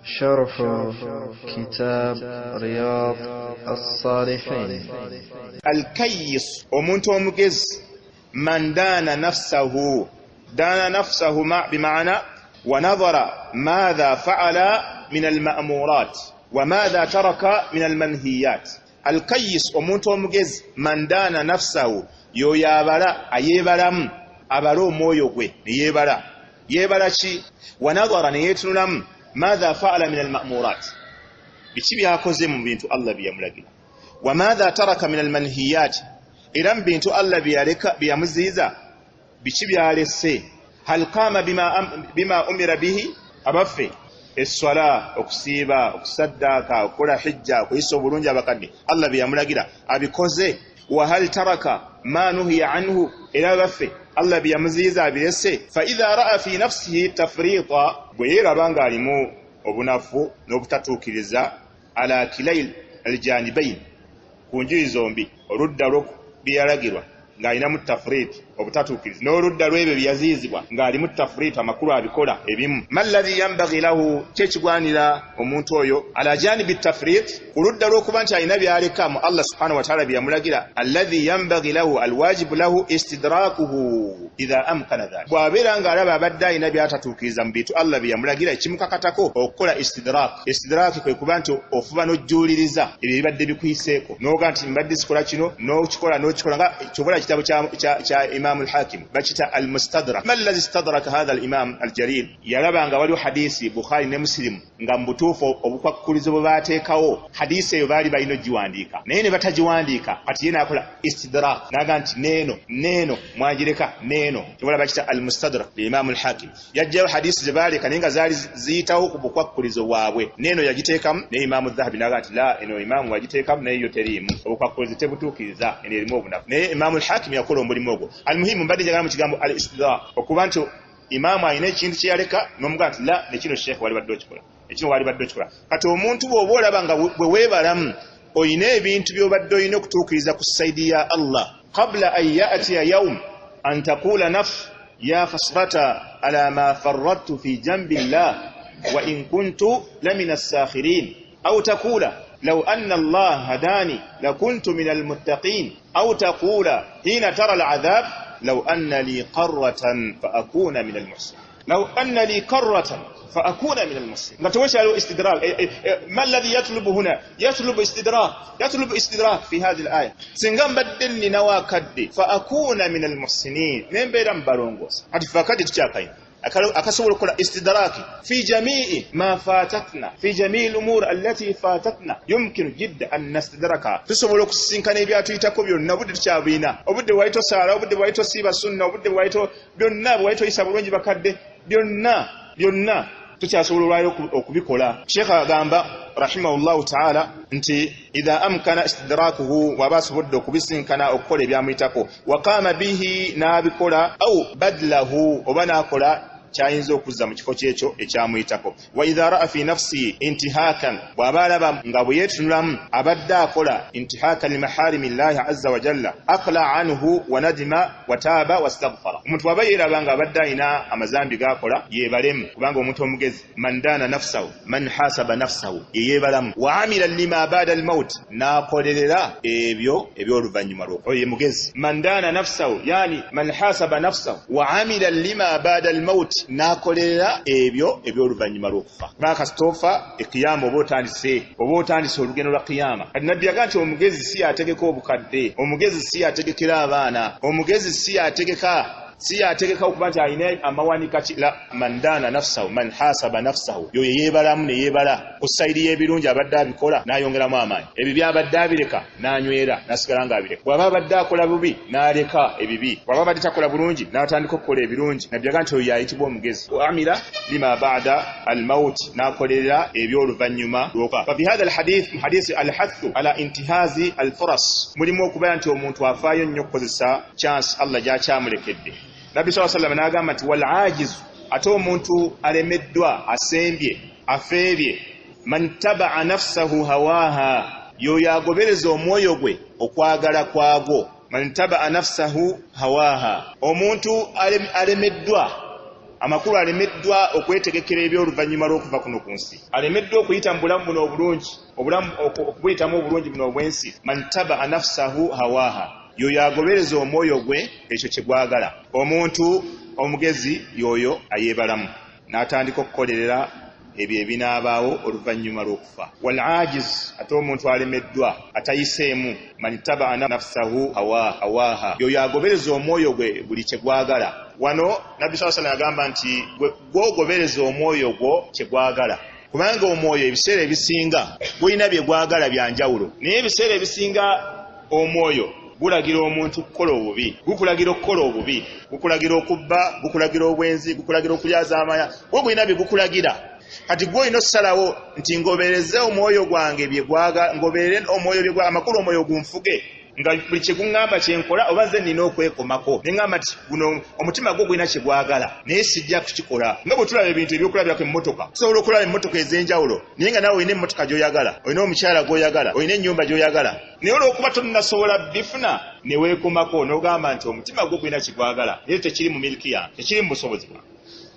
شرح كتاب رياض الصالحين. الكيس omuntu omugezi man dana nafsahu, dana nafsahu بمعنى ونظر ماذا فعل من المأمورات وماذا ترك من المنهيات. الكيس omuntu omugezi man dana nafsahu yoyo abala ayebalamu abala omwoyo gwe neyebala yebala ki wanadhara neyetunulamu ماذا فعل من المأمورات biki byakoze mu bintu Allah byamulagira وماذا ترك من المنهيات era mu bintu Allah byaleka byamuziiza biki byalese hal qama bima umira bihi abaffe esswala okusiiba okusaddaaka okukola hijja okuyisa obulungi abakadde Allah byamulagira abikoze wa hal taraka ma nuhiya anhu era abaffe Allah byamuziiza abirese fa idha ra'a fi nafsihi tafrita bwe yeraba ng'alimu obunafu n'obutatuukiriza ala kilayl aljanibayn ku njuyi zombi oludda lw'ebyalagirwa ng'alinamu tafrit obutatuukiriza n'oludda lw'ebyo byaziizibwa ng'alimu tafrit amakulu abikola ebimu malladhi yanbaghi lahu kyekigwanira omuntu oyo ala janibi tafrit ku ludda lw'okuba nti alina byaleka mu Allah subhanahu wa ta'ala byamulagira alladhi yanbaghi lahu alwajibu lahu istidrakuhu idha amkana dhalik bw'abeera ng'alaba abadde alina byatatuukiriza mu bintu Allah byamulagira ekimukakatako okukola istidrak. Istidrak kwe kuba nti ofuba n'ojjuuliriza ebyo ebibadde bikuyiseeko n'oga nti mbadde sikola kino n'okikola n'okikola nga kyobola kitabu cha Imam al-Hakim bakita al-Mustadrak. Ma alladhi istadraka hadha al-Imam al-Jalil yalaba nga waliwo hadisi Bukhari ne Muslim nga mbutuufu obukwakulizo bwe baateekawo hadisi eyo baali balina ogiwandiika naye ne batagiwandiika kati ye n'akola istidrak n'aga nti neeno mwagireka neeno kyobola bakita al-Mustadrak li Imam al-Hakim yajjayo hadisi ze baaleka naye nga zaali ziyitawo ku bukwakulizo bwabwe neeno yagiteekamu ne Imam al-Dhahabi n'aga nti la eno Imam wagiteekamu naye yo teriimu obukwakulizo tebutuukiriza eno erimu obunafu naye Imam al-Hakim yakola omulimu ogwo. Almuhimu mbadde njagala mu kigambo al-istidrak okuba nti imaamu alina ekintu kye yaleka n'omugaa nti la nekino sheekh wali badde okikola ekino wali badde okikola. Kati omuntu bw'oba olaba nga bwe weebalamu oyina ebintu by'obadde olina okutuukiriza ku sayidi ya Allah qabla an ya'tiya yawm an taqula nafs ya khasrata ala ma farradtu fi jambi llah wa in kuntu lamina as-sakhirin aw taqula law anna Allah hadani lakuntu min al-muttaqin aw taqula hina tara al-'adhab law anna li qarratan fa akuna min al-muhsinin law anna li qarratan fa akuna min al-muhsinin. Nga tewesha istidrak ma alladhi yatlubu huna yatlubu istidrak yatlubu istidrak fi hadhihi al-aya singa mbadde nnina wakadde fa akuna min al-muhsinin nembeera mbalongosa ati fakadde tukyakayina akasobola okukola istidraki fi jamii ma fatatna fi jamii al-umur allati fatatna yumkinu jidda an nastidraka tusobola okusisinkana ebyatuyitako byonna obudde tukyabulina obudde bwali tosaala obudde bwali tosiiba sunna obudde bwali byonna bwali toyisa bulungi bakadde byonna byonna tukyasobola olwayo okubikola. Sheikh agamba rahimahullahu ta'ala nti idha amkana istidrakuhu waba asobodde okubisinkana okukola ebyamuyitako waqama bihi n'abikola au badlahu oba n'akola kyayinza okuzza mu kifo kyekyo ekyamuyitako wa idha ra'a fi nafsi intihakan bw'aba alaba nga bwe yeetunulamu abadde akola intihakan limaharimi llahi azza wa jalla aqla anhu wa nadima wa taaba wastaghfara. Omuntu bw'aba yeeraba nga abadde alina amazambi g'akola yeebalemu kubanga omuntu omugezi man dana nafsahu man hasaba nafsahu yeyeebalamu wa amila lima ba'da almaut n'akolerera ebyo eby'oluvannyuma lw'okufa oyo ye mugezi man dana nafsahu yani man hasaba nafsahu wa amila lima ba'da almaut n'akolerera ebyo eby'oluvannyuma lw'okufa. Bakasitofa ekiyama oba otandise olugendo lwa kiyama. Kati nabbi yaga nti omugezi si yategeka obukadde omugezi si yategekera abaana omugezi si yategeka okuba nti alina amawanika la man dana nafsahu man hasaba nafsahu yoyo yeebalamu ne yeebala ku sayidi y'ebirungi abadde abikola n'ayongeramu amaanyi ebibi abadde abireka n'anywera n'asigala ng'abireka bw'aba abadde akola bubi n'aleka ebibi bw'aba abadde takola bulungi n'atandika okukola ebirungi. Nabbi yaga nti oyo yayitibwa omugezi amila lima ba'da al-maut n'akolerera eby'oluvannyuma lw'okufa. Fa fi hadha al-hadith mu hadisi al-hathu ala intihazi al-furas mulimu okubeera nti omuntu afaayo nnyo okukozesa chance Allah gy'akyamulekedde. Nabbi sallallahu alayhi wasallam n'agamba nti wal ajiz ate omuntu alemeddwa asembye afeebye man taba'a nafsahu hawaha yoyo agobereza omwoyo gwe okwagala kwagwo man taba'a nafsahu hawaha omuntu alemeddwa Amakulu alemeddwa okwetegekera eby'oluvannyuma lw'okuva kuno ku nsi, alemeddwa okuyita mu bulamu buno obulungi, obulamu okubuyitamu obulungi buno obw'ensi. Man tabaa nafsahu hawaha, yoyo agobereza omwoyo gwe ekyo kye gwagala. Omuntu omugezi yoyo ayeebalamu n'atandika okukolerera ebyo ebinaabaawo oluvannyuma lw'okufa. Wal ajiz, ate omuntu alemeddwa atayiseemu, man tabaa nafsahu hawaha, yoyo agobereza omwoyo gwe buli kye gwagala. Wano Nabbi sallallahu alayhi wasallam yagamba nti gwogobereza omwoyo gwo kye gwagala, kubanga omwoyo ebiseera ebisinga gulina bye gwagala bya njawulo, naye ebiseera ebisinga omwoyo gulagira omuntu okukola obubi, gukulagira okukola obubi, gukulagira okubba, gukulagira obwenzi, gukulagira okulyazaamanya, gwo gulina bye gukulagira. Kati gwe olina okusalawo nti ngobereze omwoyo gwange bye gwagala, ngoberere omwoyo bye gwagala, amakulu omwoyo gunfuge nga buli kye guŋŋamba kye nkola, oba nze nnina okwekomako ne ŋŋamba nti guno omutima gwo gulina kye gwagala naye sijja kukikola. Nga bwe tulaba ebintu ebyokulabirako emmotoka, tusobola okulaba emmotoka ez'enjawulo, naye nga naawe olina emmotoka gy'oyagala, olina omukyala gw'oyagala, olina ennyumba gy'oyagala, naye olw'okuba tonnasobola bifuna ne weekomako n'ogamba nti omutima gwo gulina kye gwagala naye tekiri mu miliki yange, tekiri mu busobozi bwange.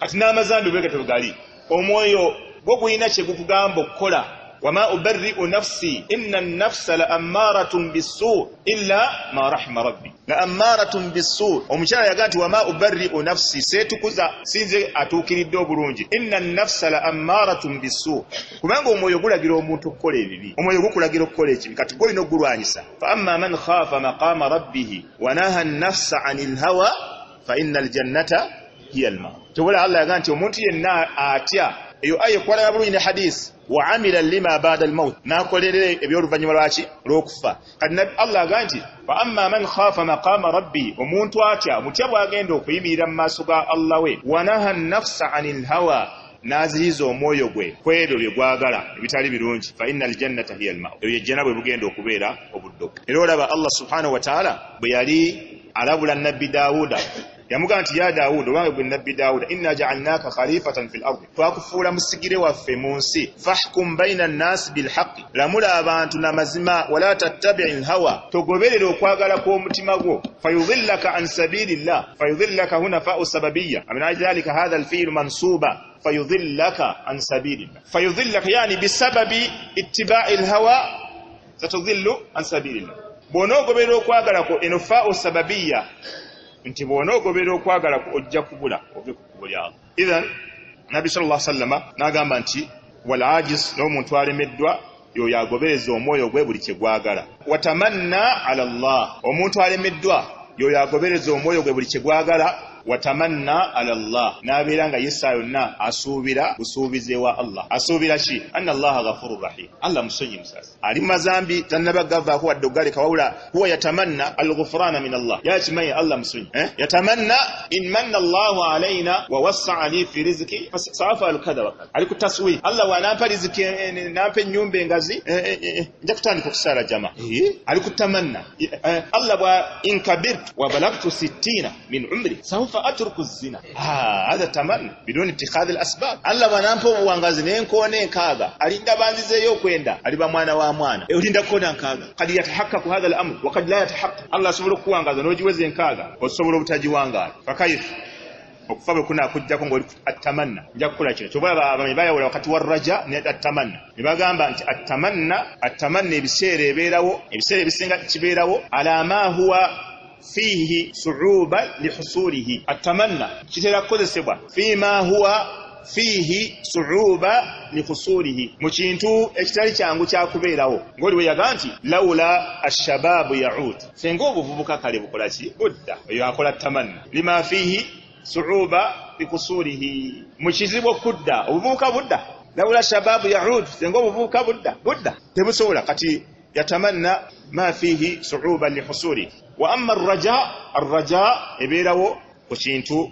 Kati n'amazambi bwe gatyo gali, omwoyo gwo gulina kye gukugamba okukola. Wama ubarri'u nafsi inna nafsa la ammaratun bisu illa ma rahima rabbi. La ammaratun bisu, omukyala yaga nti wama ubarri'u nafsi, seetukuza, sinze atuukiridde obulungi. Inna nafsa la ammaratun bisu, kubanga omwoyo gulagira omuntu okukola ebibi, omwoyo gukulagira okukola ekibi, kati gw'olina okugulwanyisa. Fa amma man khafa maqama rabbihi wa naha nafsa anil hawa fa innal jannata hiya alma. Tobula Allah yaga nti omuntu yenna atya, eyo aya ekwalana bulungi ne hadisi, wa amila lima ba'da al-maut, n'akolerera eby'oluvannyuma lwaki lw'okufa. Kati Allah aga nti fa amma man khafa maqama rabbi, omuntu atya mutya bw'agenda okuyimirira mu maaso ga Allah we, wa naha nafsa anil hawa, n'aziyiza omwoyo gwe ku ebyo bye gwagala ebitali birungi, fa innal jannata hiya al-mawa, eyo ejjana bwe bugenda okubeera obuddo. Era olaba Allah subhanahu wa ta'ala bwe yali alabula Nabbi Dawuda, yamugamba nti ya Dawuda, obanga gwe Nabbi Dawuda, inna ja'alnaka khalifatan fil ardi, twakufuula musigire waffe mu nsi, fahkum bayna nnasi bilhaqi, lamula abantu n'amazima, wala tattabi'i lhawa, togoberera okwagala kw'omutima gwo, fayudhillaka an sabilillah. Fayudhillaka huna fa'u sababiyya, min ajli dhalika hadha alfi'lu mansuba, fayudhillaka an sabilillah. Fayudhillaka yani bisababi ittiba'i lhawa satudhillu an sabilillah. Bw'onoogoberera okwagala kwo, eno fa'u sababiyya, nti bw'onoogobera okwagala kwo ojja kubula ove ku kkubo lya Allah. Idhan Nabbi sallallahu alaihi wasallam n'agamba nti wal ajiz, n'omuntu alemeddwa yoyo agobereza omwoyo gwe buli kye gwagala. Watamanna ala Allah, omuntu alemeddwa yoyo agobereza omwoyo gwe buli kye gwagala. Watamanna ala Allah, n'abeera nga yessa yonna asuubira busuubize wa Allah. Asuubira ki? Anna Allaha ghafurur rahim, Allah musonyi musasi. Ali mazambi tannaba gavaako wadde okugaleka, wabula huwa yatamanna al-ghufrana min Allah, yakimanyi Allah musonyi. Yatamanna in manna Allahu alayna wa wassa'a li fi rizqi sa'afalu kadha wa kadha. Ali ku taswi, Allah bw'anampa riziki, nampa ennyumba engazi, nja kutandika okusaala jama. Ali ku tamanna, Allah bwa in kabirtu wa balagtu 60 min umri sawfa atruku zina, hadha tamanna biduni ittikhadhi al-asbab. Allah bw'anampa obuwangazi nenkoona enkaaga, alinda banzizeeyo okwenda, aliba mwana wa mwana, olinda kukoona nkaaga. Kad yatahaqqaqu hadha al-amr wa kad la yatahaqqaq. Allah asobola okukuwangaza n'ogiweza enkaaga, osobola obutagiwangaala. Fakaifu okufa bwe kunaakujjako ng'oli attamanna, nja kukola kino. Kyova olaba abamanyi bayawula wakati wa raja ne attamanna, ne bagamba nti attamanna ebiseera ebeerawo, ebiseera ebisinga kibeerawo ala ma huwa fihi suuba lihusulihi. Attamanna kitera kukozesebwa fima huwa fihi suuba lihusulihi, mu kintu ekitali kyangu kyakubeerawo. Ng'oli we yaga nti laula ashababu yaud, senga obuvubuka kale bukola ki, budda. Oyo akola tamanna lima fihi suuba likusulihi, mu kizibu okudda, obuvubuka budda. Laula shababu yaud, senga obuvubuka budda, budda tebusobola. Kati yatamanna ma fihi suuba lihusulihi. Wa amma arraja, arraja ebeerawo ku kintu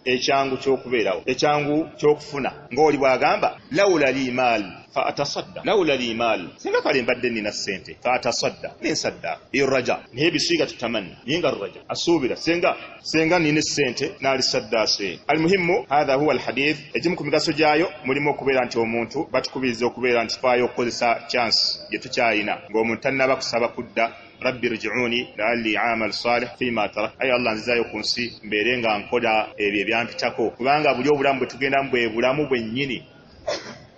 ekyangu ky'okubeerawo, ekyangu ky'okufuna. Ng'oli bw'agamba laula li maal fa atasadda, laula li maal, singa kale mbadde nnina ssente, fa atasadda, nensaddaaka. Eyo raja, naye bisiiga tutamanna, naye nga raja asuubira senga nnina essente naalisaddaase. Almuhimu hatha huwa alhadith. Egimu ku migaso gyayo mulimu okubeera nti omuntu batukubiriza okubeera nti faayo okukozesa chance gye tukyalina ng'omuntu tannaba kusaba kudda. Rabbi rji'uni la'alli a'mal salih fima tarak, ayi Allah nzizaayo ku nsi mbeere nga nkola ebyo ebyampitako, kubanga buli obulamu bwe tugendamu bwe bulamu bwennyini.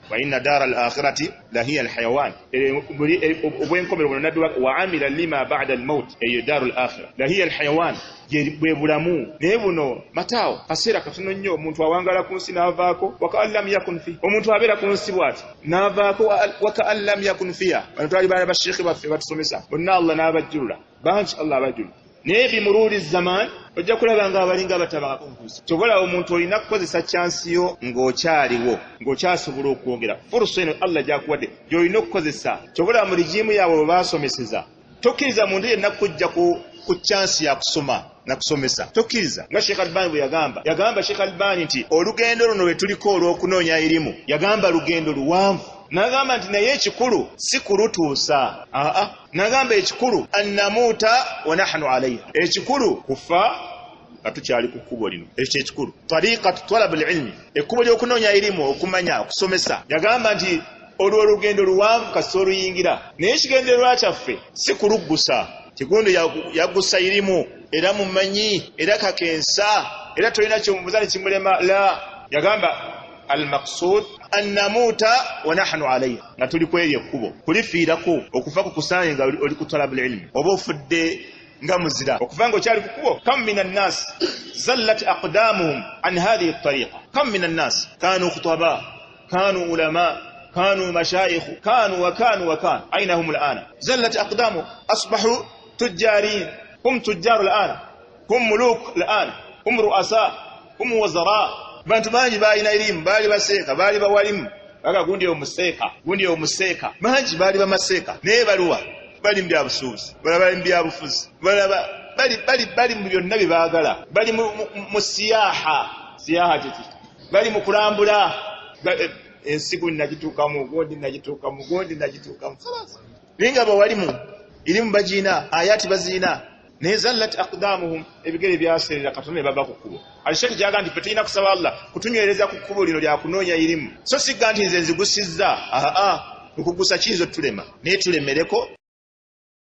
Wa inna daara al-akhirati lahiya al-hayawan, obwenkomero buno nabbi wa amila lima ba'da al-maut, eyo daaru al-akhira lahiya al-hayawan, bwe bulamu. Naye buno mataawo kaseera katono nnyo, omuntu awangala ku nsi n'avaako wakaan lam yakun fi, omuntu abeera ku nsi bw'ati n'avaako wakaan lam yakun fiha. Bano twali baana basheekhe baffe batusomesa bonna, Allah n'abajjulula bangi, Allah abajjulula. Naye bimururi zaman ojja kulaba nga abalinga batabangako ku nsi. Kyobola omuntu olina kukozesa chansi yo ng'okyaliwo, ng'okyasobola okwongera furusa eno Allah gy'akuwadde gy'olina okukozesa. Kyobola mu rigimu yaabwe bwe baasomeseza, tokkiriza muntu yenna kujja ku chansi ya kusoma na kusomesa, tokkiriza. Nga Sheikh Albani bwe yagamba Sheikh Albani nti olugendo luno lwe tuliko olw'okunoonya erimu, yagamba lugendo luwanvu, n'agamba nti naye ekikulu si kulutuusa, aa n'agamba ekikulu annamuuta wa nahnu alaiha, ekikulu kufa nga tukyali ku kkubo lino. Ekyo kyekikulu, tariqatu talabu lilmi, ekkubo ly'okunoonya erimu, okumanya, okusomesa. Yagamba nti olwo olugendo luwanvu kasita oluyingira, naye ekigendererwa kyaffe si kuluggusa. Kigundo yagusa irimu era mumanyi era kakensa era tolina kyomubuza ne kimulema. La, yagamba almaqsud annamuuta wa nahnu alaiha, nga tuli kweri ekkubo kulifiirako, okufa kukusaanye nga oli ku talabu lilmi, oba ofudde nga muzira, okuva nga okyali ku kkubo. Kam min annas zallat aqdamuhum an hadhihi tariqa, kam min annas kanu khutaba, kanu ulama, kanu mashayikh, kanu wa kanu wa kanu, aina hum al'ana? Zallat aqdamuhum, asbahu tujjarin, hum tujjaru al'ana, hum muluk al'ana, hum ru'asa, hum wazara. Bantu bangi balina elimu, baali baseeka, baali bawalimu, baga gundi omuseeka, gundi omuseeka, bangi baali bamaseeka, naye baluwa? Bali mu byabusuubuzi, balaba bali mu byabufuzi, balaba bali mu byonna bye baagala, bali mu siyaha. Siyaha kiki? Bali mu kulambula ensi, gundi nagituukamu, gundi nagituukamu, gundi nagituukamu. Naye nga bawalimu irimu bagiina, ayati baziina, naye zallat aqdamuhum, ebigere byaserera katono ne bava ku kkubo. Alishekhi gyaga nti ffe tulina kusaba Allah kutunywereza ku kkubo lino lya kunoonya irimu, so sigga nti nze nzigusizza. Aa, okugusa kiyinza otulema, naye tulemereko.